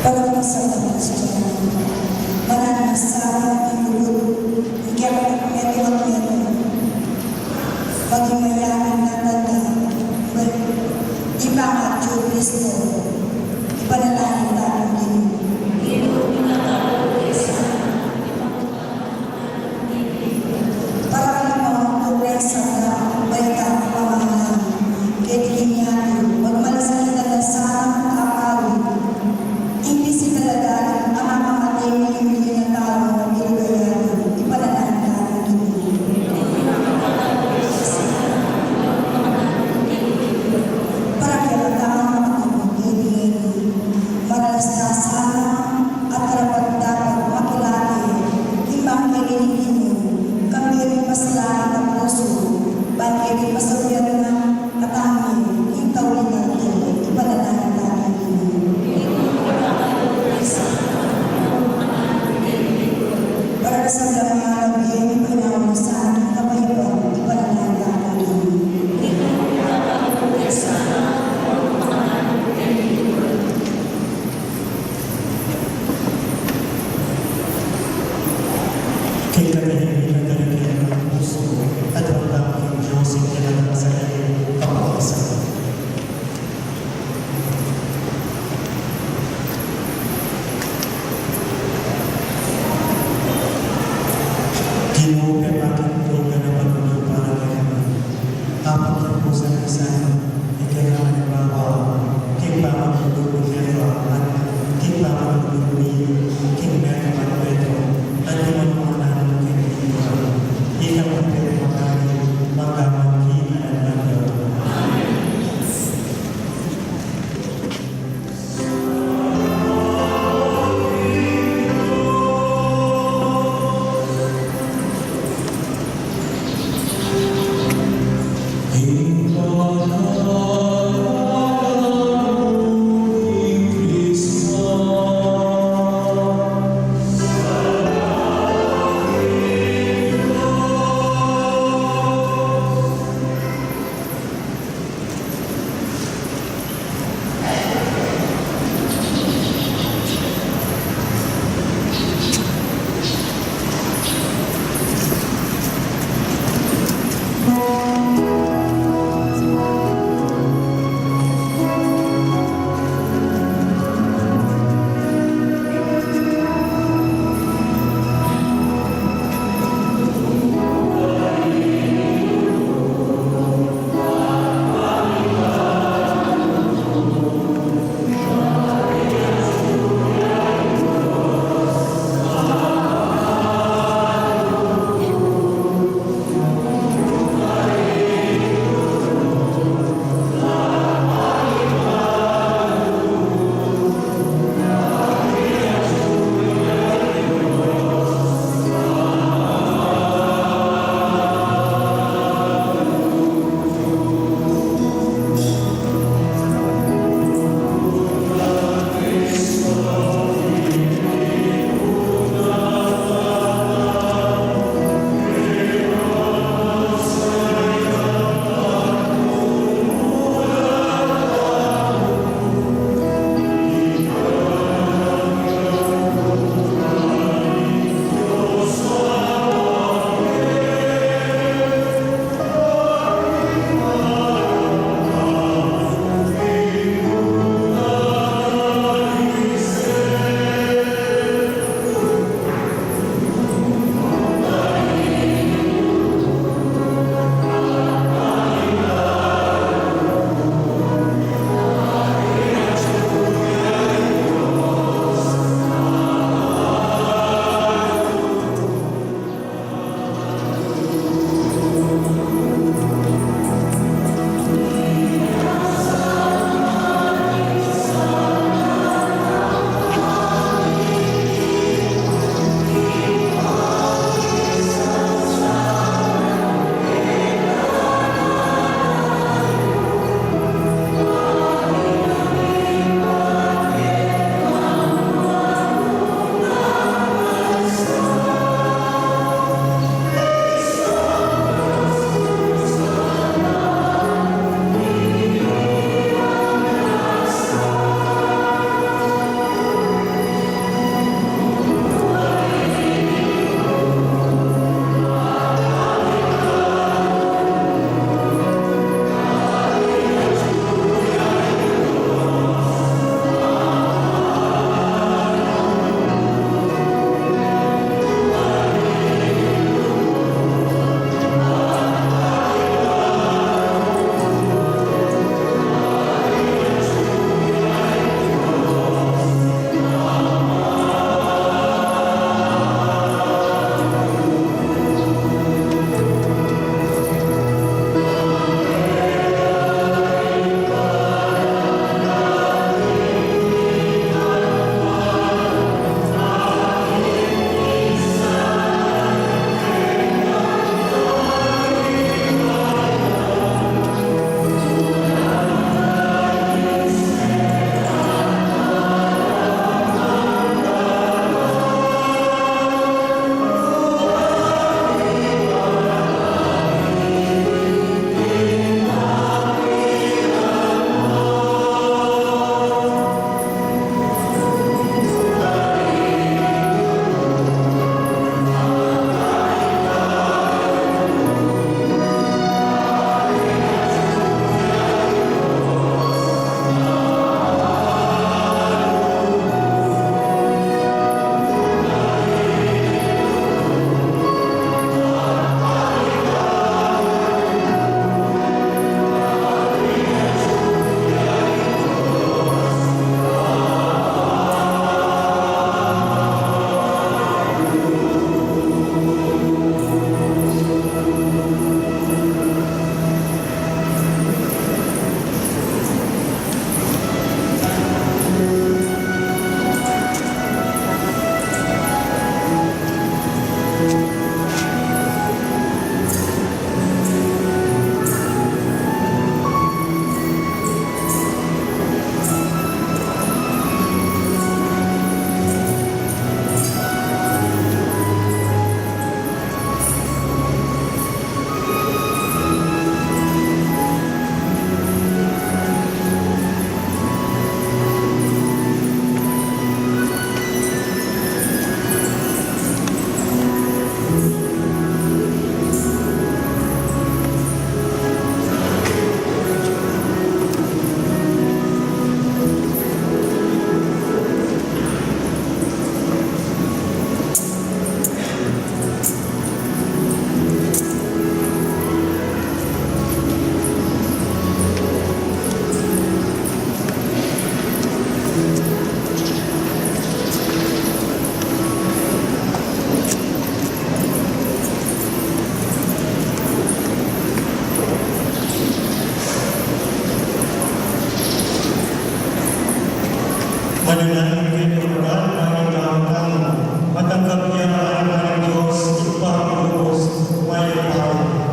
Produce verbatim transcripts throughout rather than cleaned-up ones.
Para sa mga Kristiyan, mananasa ang lugud, ang kiyapagmiyati-miyati, maging mayaman na tanda, ipangatyu Kristo, ipanalangin tamu Ginu. Para kami mga progresa na balita ng pamahalaan, kaya tingin niya, magmalasakit na sana ang awit. Imbis talaga ang mga matay, minimili na tao na pinagayat, ipanalangin natin. Para kaya ang mga matay, Manalangin kayu, kapatad, para king tamu, matanggap ya king Dios Ibpang lubus mayupaya.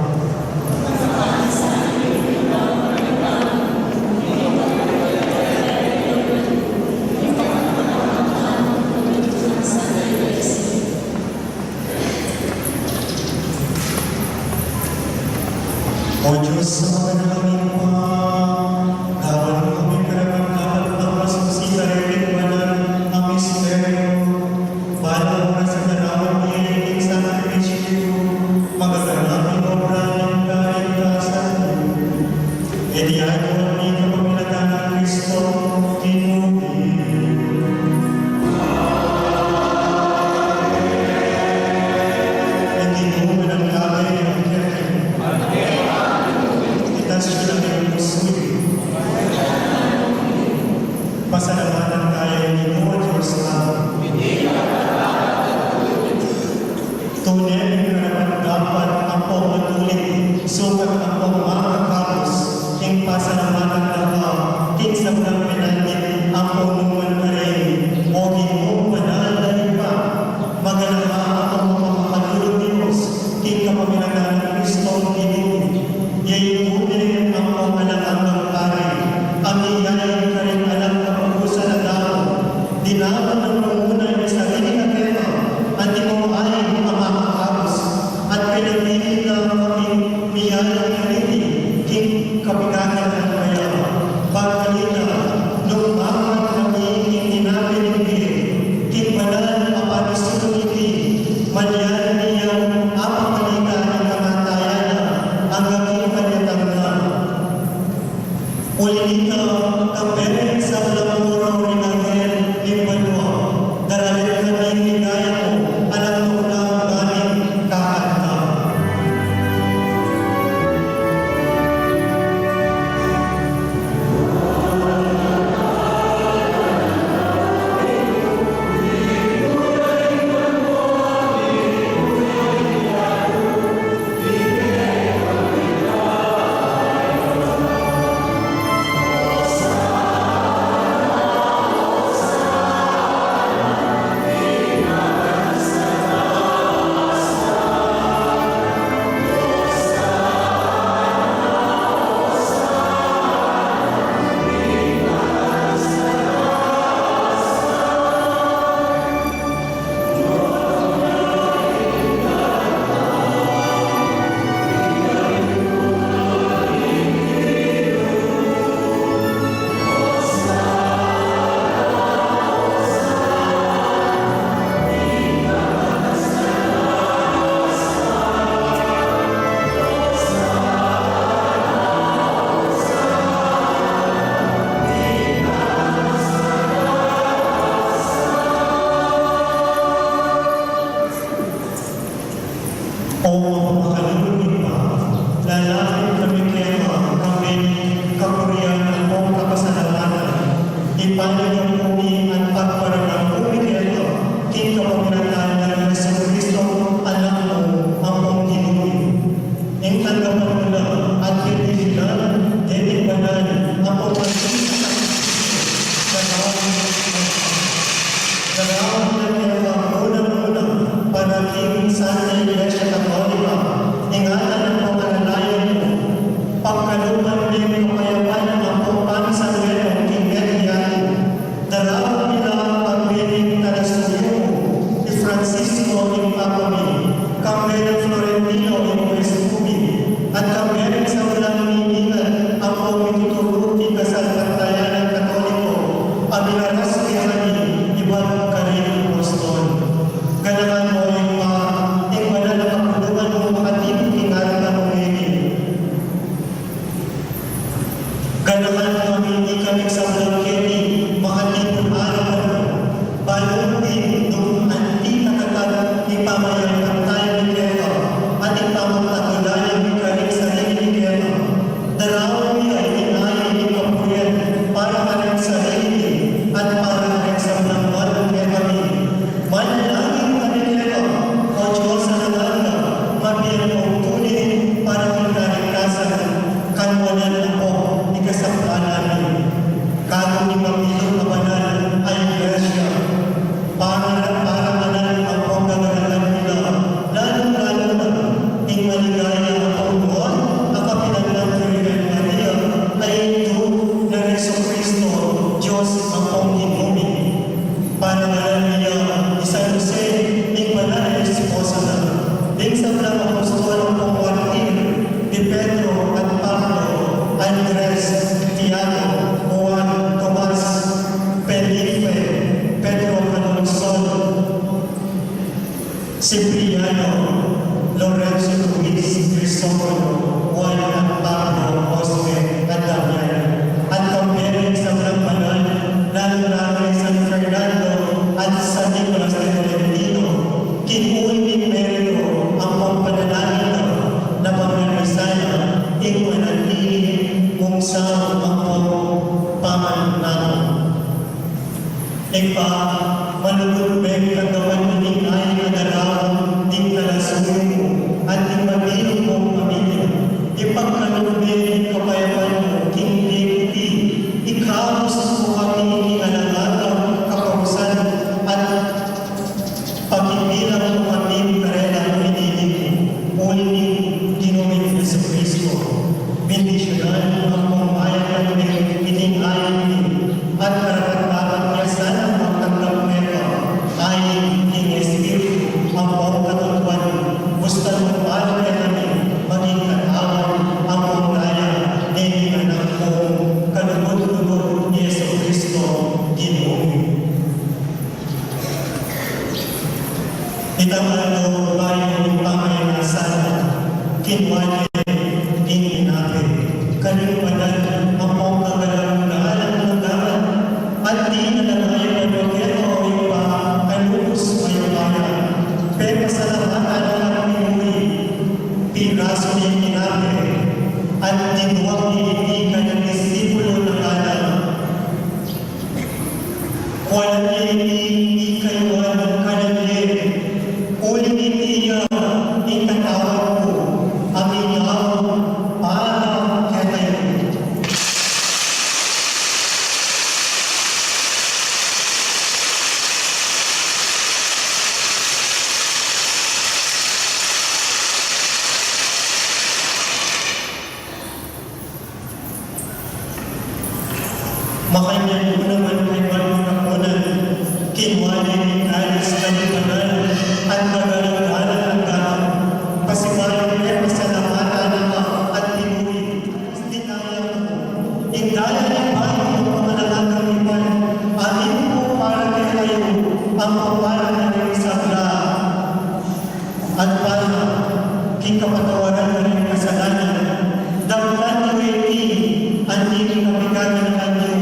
O Dios a maganang Ibpa, gawan mu kaming karapat-dapat mangasusi karing banal a misteryu, ban king oras a daraun mi ing sakripisyu yu, magaganap ing obra ning kaligtasan mi. Iti aduan mi kapamilatan nang Kristo, Ginu mi. Ing Ginu manatili kekayu. Itas yu la ing pusu yu. Pasalamatan taya ing Ginu a Dios tamu. Tune ing karapat-dapat ampong matulid, sukat ampong makakabus, ing pasalamatan da ka king sablang penandit ampong nukarin karin, O Ginu, banal a Ibpa, maganaka ampong makakalulung Dios, king kapamilatan nang Kristong Ginu mi. Ya ing tune ampong alang anggang pari, a miyayun karing alang kapupusan a tau, dinapat nang manguna ing sarili na keka, antimong ain a makakabus, at pinapili na kaming miyayun kareti king kapiganan kaya. Bang kanita, nung maman kami king tinape ning bie, king banal a pamisulung iti, malyan mi yang apamalita ing kamatayan na anggang king kanyatang na. Uli nita, kambe ring sablang moro ring anghel ning banua, daralan kami ring ligaya mu, alang tuknang ngaming kakanta. O mapamakalulung Ibpa, lalapit kami keka, kambe ning kapurian ampong kapasalamatan. Ipanyawad mu mi at pagparangalan mu mi keka, king kapamilatan nang Jesucristo, Anak mu, ampong Ginu mi. Ing tanggapan mu la at bibigyan deting banal ampong Daraun mi la keka unang-una para king Santa Iglesia Katolika, ing ngana nang pangalalayan mu, pagkaluban ding kapayapan ampong pamisanmetung king metung yatu. Daraun mi la kambe ning talasuyu mu, i Francisco ing Papa mi, kambe nang Florentino ing Obispu mi, at kambe ring sablang mimingat ampong mituturu king kasalpantayanan Katoliko, a minaras kekami ibat karing apostol. Ganakan mu, Ibpa, ing banal a kapulungan mu makatipun king arapan mu ngeni. Ganakan mu kaming ikami sablang keti makatipun arapan mu, balu na nung anti katatag ning pamayalpantaya mi keka, at ing pamagtagulayan mi karing sarili mi keka. Daraun mi la ing ain ning kapurian para karing sarili mi, at San Fernando at San Nicolas de Tolentino, king uli ning meritu ampong panalangin na, na pamagmisa na ing manatili mung sawa ampong pamanatili. Ibpa, malugud meng kagawan ining ain a daraun ning kalasuyu mu at ning mabilug mung pamilya. Ipagkalub me ing kapayapan mu king bie mi, ikabus mu kami king alang anggang kaparusahan at pakibilang mu kami karela king pamilya mu. Uli ning Ginu ming Jesucristo. Bendisyunan mu ampong mayapan me ining ain mi, at karapat-dapat ya sana magtanggap keka, ain ning Espiritu ampong katutuan, bustan mu para kekami maging katawan ampong daya ning Anak mung kalugud-lugud, i Jesucristo, Ginu mi. Itang aldo bayu ning pamagmisa na, kinua ne ing tinape, kaning banal ampong kagalang-galang na gama, at dinala na kekami, o Ibpa, a lubus mayupaya. Pepasalamatan na kang pinuri, pirasu ne ing tinape, at dinuang ne iti kayang disipulu na ngana. Kuanan ye iti, ikayu ngan kanan ye, uli niti ya ing katawan ku, a miyaw para kekayu. Makanyan mu naman kaybat ning kapunan, kinua ne ing kalis, kaning banal at kagalang-galang na gama, pasibayu pepasalamatan na at pinuri, dinala mu ing daya ning bayu a pamagmisa, a mibubug para kekayu ampong para karing sabla. At para king kapatawaran da ring kasalanan, daptan yu iti, anti king kapiganan da kanaku.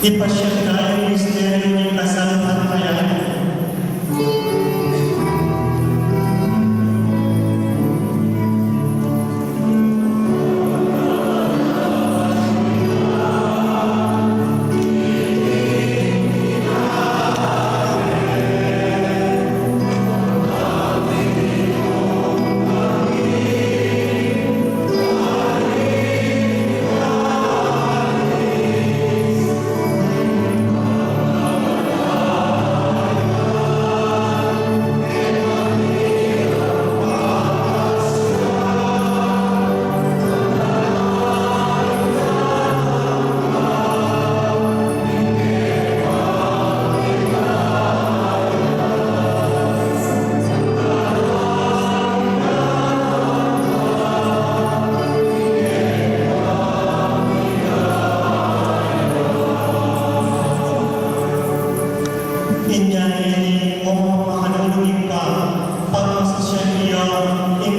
Ipasiag taya ing misteryu ning kasalpantayanan. Inya ngeni, o makanunung Ibpa, pagpasisyan mu ing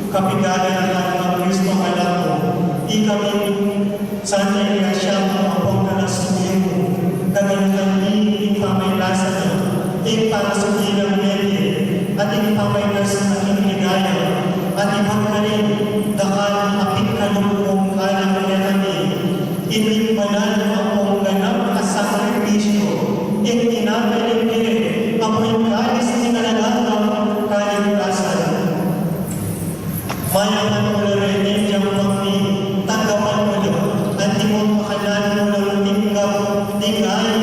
kapiganan da kang Kristo, Anak mu, ikami sana ing grasya mu ampong kalasuyu mu, kaganatan mi ing pamagmisa na, ing pamasuki nang mebie, at ing pamagmisa na king ligaya, at ibagari da kang apin kalub mung kanan kekami, ing banal ampong ganap a sakripisyu, ing tinape ning bie, ampo ing kalis ning alang anggang kaligtasan. Mayapan mu la reni ing yampang mi, tanggapan mu la, antimong makanan mu la, tinggap ning ain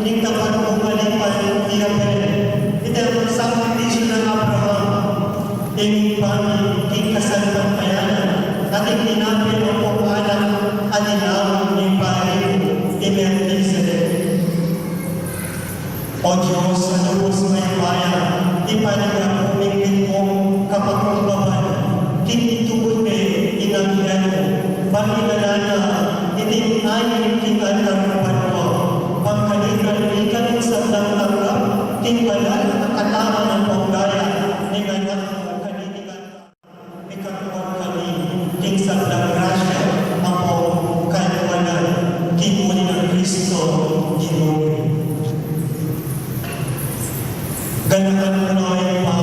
ning tapat mung alipan, iti a bie, iti a sakripisyu nang Abraham, ing Ibpa mi king kasalpantayanan, at ing tinape ampong anak a linawag ning pari mu, i Melkisedek. O Dios a lubus mayupaya, ipanyawad mu ing mitmung kapakumbaban king itubud me ing anghel mu, ban inala na iting Ing banal a katawan ampong daya ning Anak mu kaniti kami, mikatuan kami king sablang grasya ampong kaluanan king uli nang Kristo Ginu mi. Ganakan mu no, Ibpa,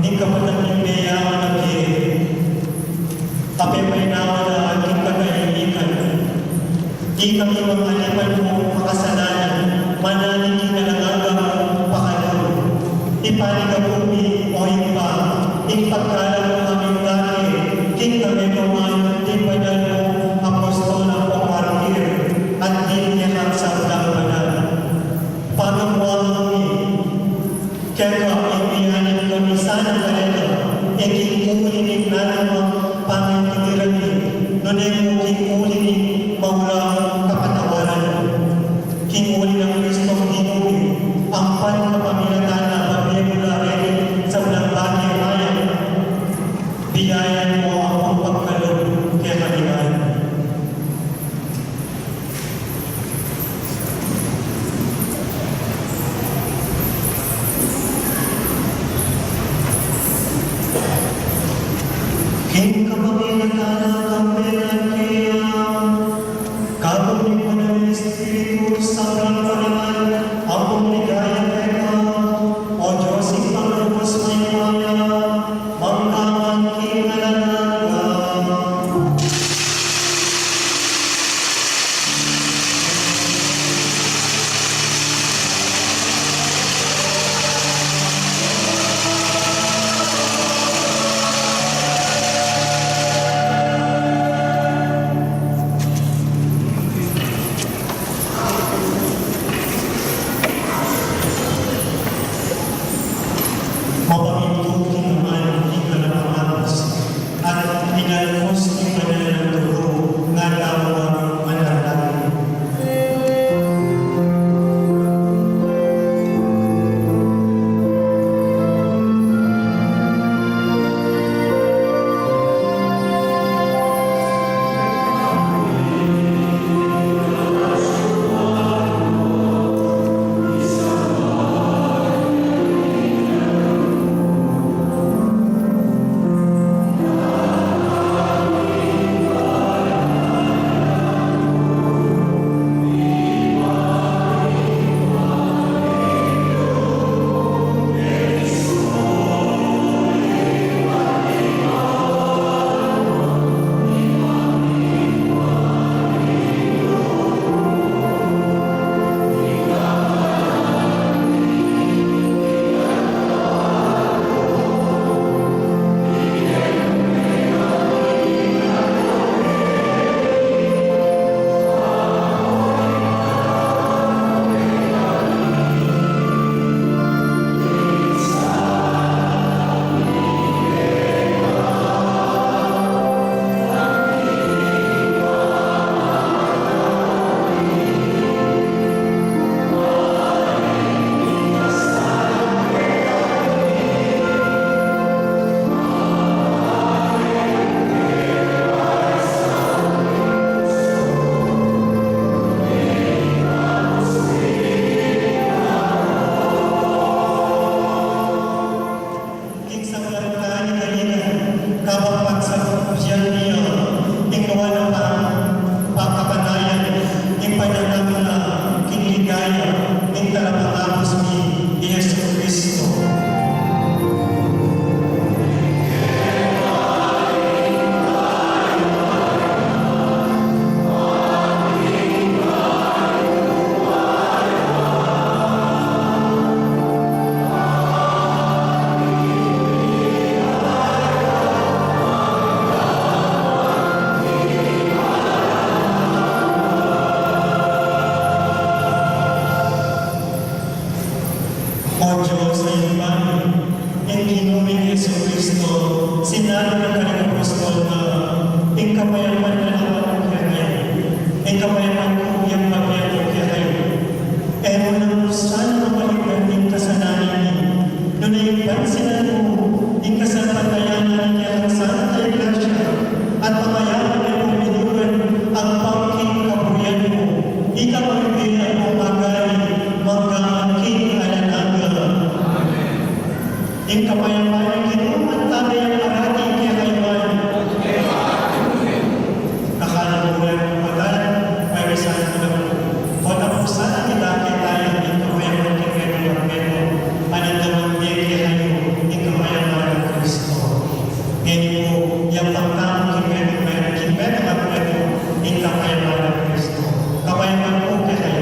ing kapatad ming meyaman a bie, a pepainawa na king katahimikan. Ikami mang alipan mung makasalanan, manalig king alang angga mung pakalulu. Ipanyawad mu mi, o Ibpa, ing pagkalang mu kaming dake king kametungan ding banal mung apostol ampong martir, at ding kekang sablang banal. Pagamuan mu mi keka, ing miyaning kami sana karela, e king uli ning nanumang pamitukiran mi, nune mu king uli ning maulagang kapatawaran. King uli nang Kristong Ginu mi, ampan kapamilatan na babie mu la reni sablang bage mayap, biyayan mu akung pagkalub kekami ngan. King kapamilatan na kambe ngan keya, kabud ning Banal a Espiritu, sablang parangal ampong ligaya keka, o Dios Ibpang lubus mayupaya, mangga man king alang angga. Mapamintu king Ama ning kekang pangabus, at minalkus king banal nang turu, ngana mu manalangin. King sablang kani-kaninan, kabang pagsabyan mi ya, ing nuan a pa-, pakapanayan, ing pananam na king ligaya ning Talapangabus mi, i Jesucristo. O Dios a Ibpa mi, ing Ginu ming Jesucristo, sinabi na karing apostol na, ing kapayapan ku ngan kekayu, ing kapayapan ku yang ibie ku kekayu. E mu nang sana mapaligdan ing kasalanan mi, nune pansinan mu ing kasalpantayanan ning kekang Santa Iglesia, at pamayapan mu ing paminukan agpang king kaburian mu, ika a mabibie ampong magari mangga man king alang angga. Ing kapayapan ning Ginu mantabe yang parati kekayu ngan. Kakaluguran ning Padan, Huwebes Santo na pu. O tapusan na ita keta ing kapayapan king metung a perpetu, ananda man kekayu ing kapayapan nang Kristo. Ngeni pu, yang pangtamu king metung a, king metung a perpetu, ing kapayapan nang Kristo. Kapayapan pu kekayu.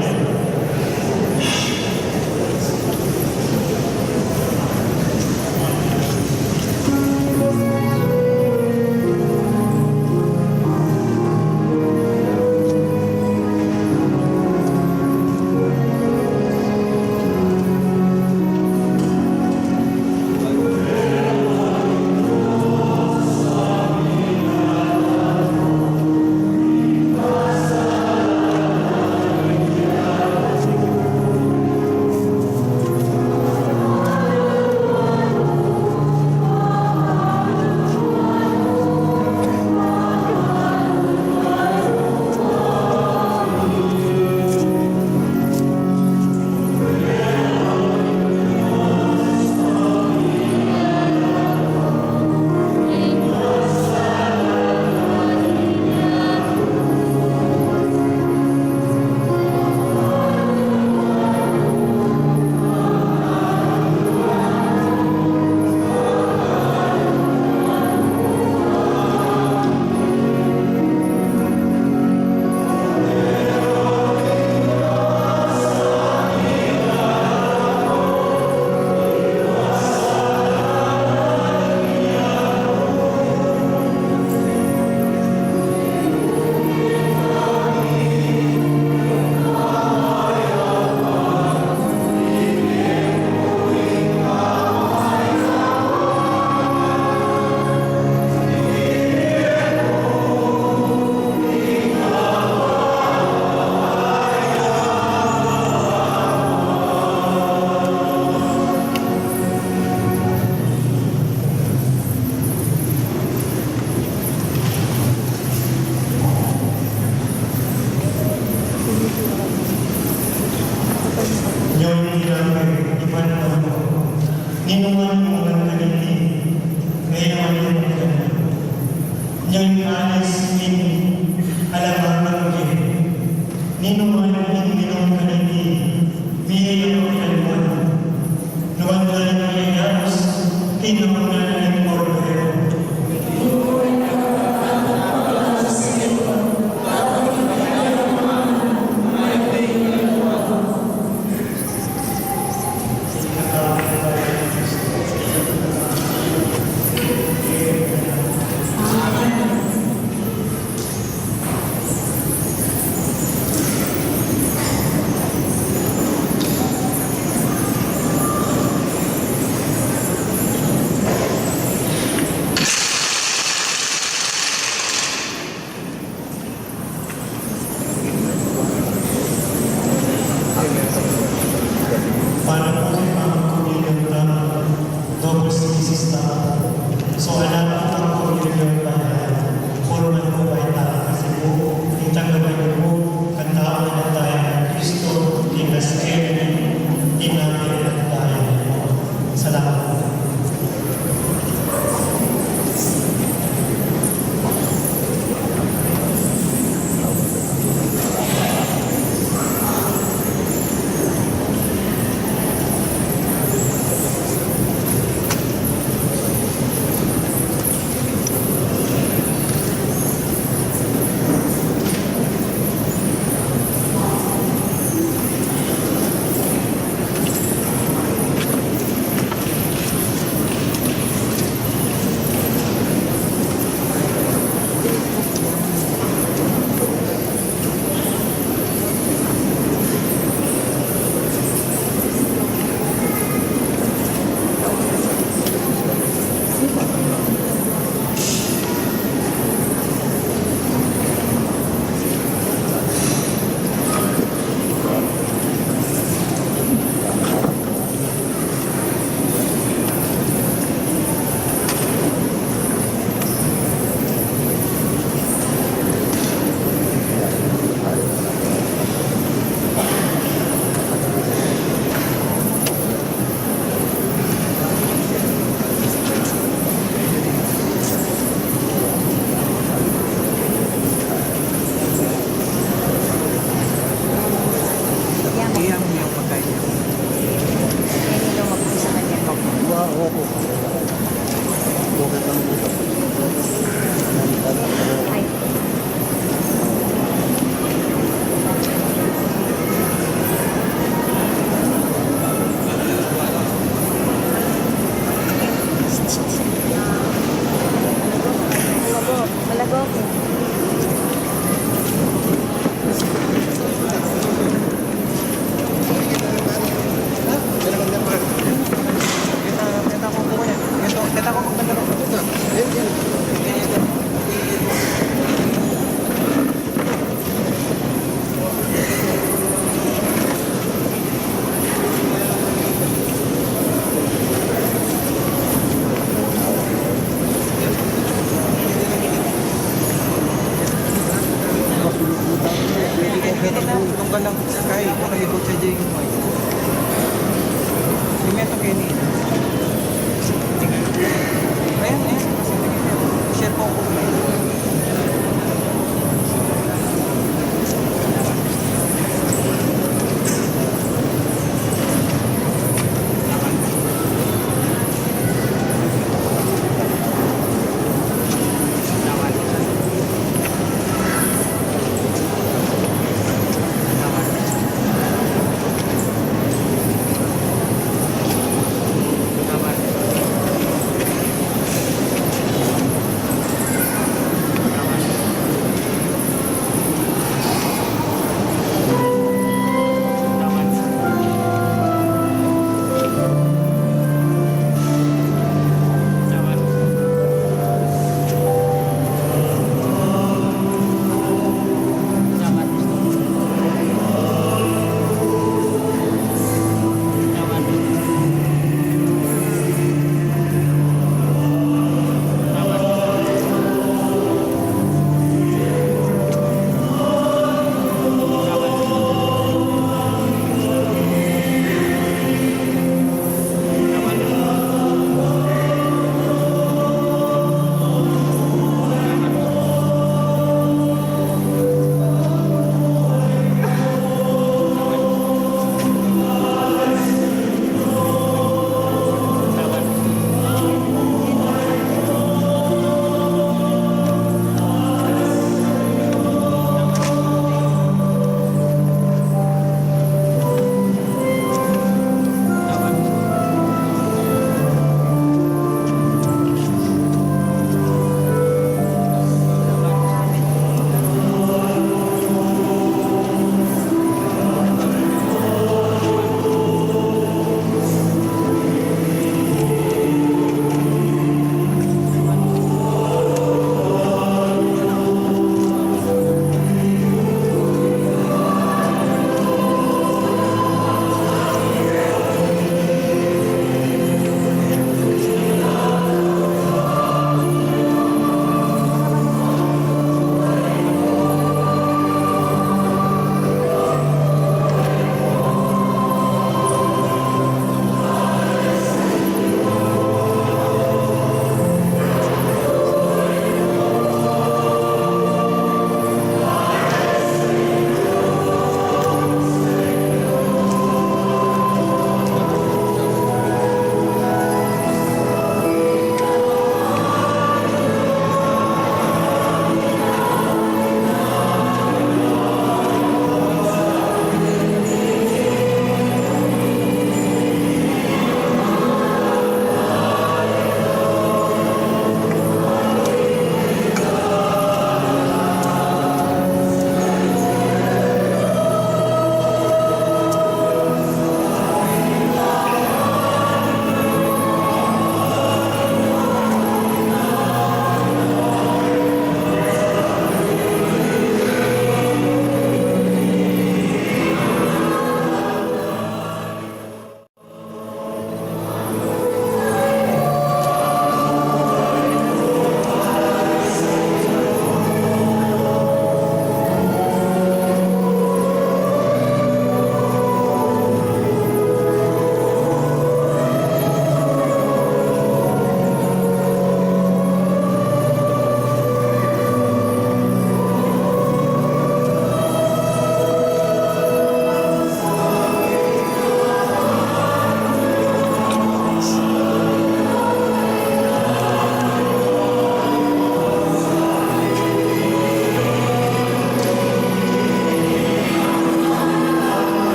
Tunggal lang sa kay, kung nalibot siya dyan yung may. Yung meto kay ni. Ayan, ayan. Share po ako.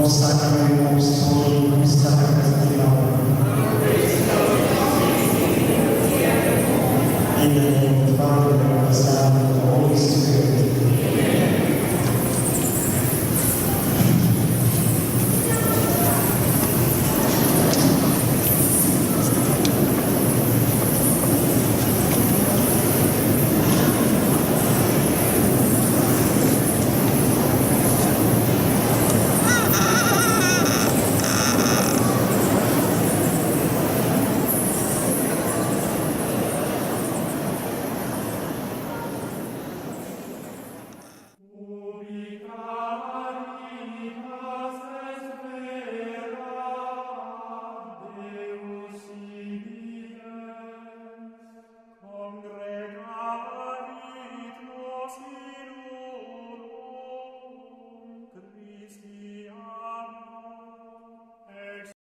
Sacrament Apostolic, Sacrament